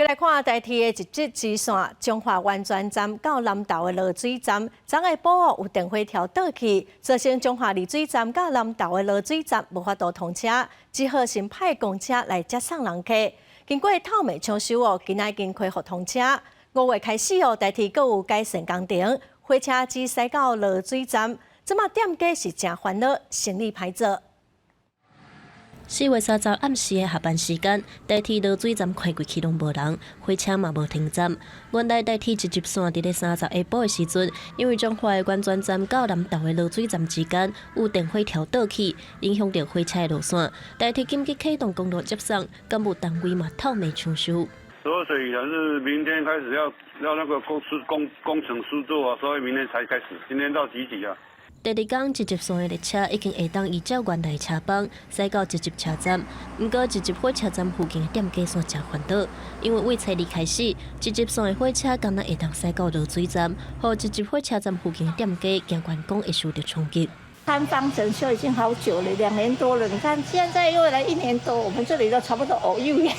閣來看台鐵的一節支線，彰化源泉站到南投的濁水站，昨下晡有電火柱倒去，造成彰化濁水站佮南投的濁水站無法度通車，只好先派公車來接送人客。經過透暝搶修哦，今仔已經恢復通車。5月開始哦，台鐵閣有改善工程，火車只駛到濁水站，這馬店家是誠煩惱，生意歹做。4月30暗時的下班時間，台鐵濁水站開過去攏無人，火車嘛無停站。原來台鐵一節線佇咧30下晡的時陣，因為彰化的源泉站到南投的濁水站之間有電火柱倒去，影響著火車的路線。台鐵緊急啟動公路接送，幹部單位嘛透暝搶修。濁水可能是明天開始要那個公司工程師做啊，所以明天才開始。今天到幾幾啊？第二工，一節線的列車已經會當依照原來車班駛到一節車站，毋過一節火車站附近的店家煞誠煩惱，因為對初二開始，一節線的火車干焦會當駛到濁水站，予一節火車站附近的店家驚員工會受著衝擊。坍方整修已經好久了，2年多了。你看現在又來一年多，我們這裡都差不多烏有。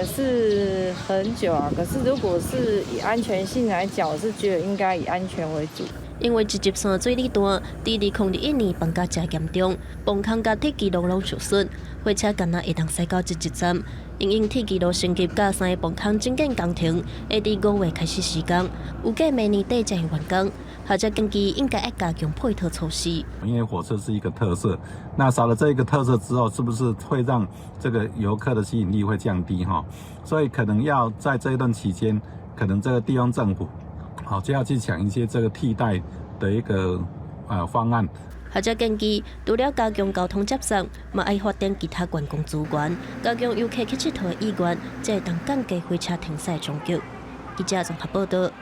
是很久啊，可是如果是以安全性來講，我是覺得應該以安全為主。因為一節線水裡大，佇2021年崩甲誠嚴重，崩空佮鐵支路攏受損，火車干焦會當駛到一節站。因應鐵支路升級佮三个崩空整建工程，會佇5月開始施工，預計明年底才會完工。學者建議應該愛加強配套措施。因為火車是一個特色，那少了這個特色之後，是不是會讓這個遊客的吸引力會降低？哈，所以可能要在這一段期間，可能這個地方政府，好就要去想一些這個替代的一個方案。學者建議，除了加強交通接送，嘛愛發展其他觀光資源，加強遊客去𨑨迌的意願，才會當降低火車停駛衝擊。記者綜合報道。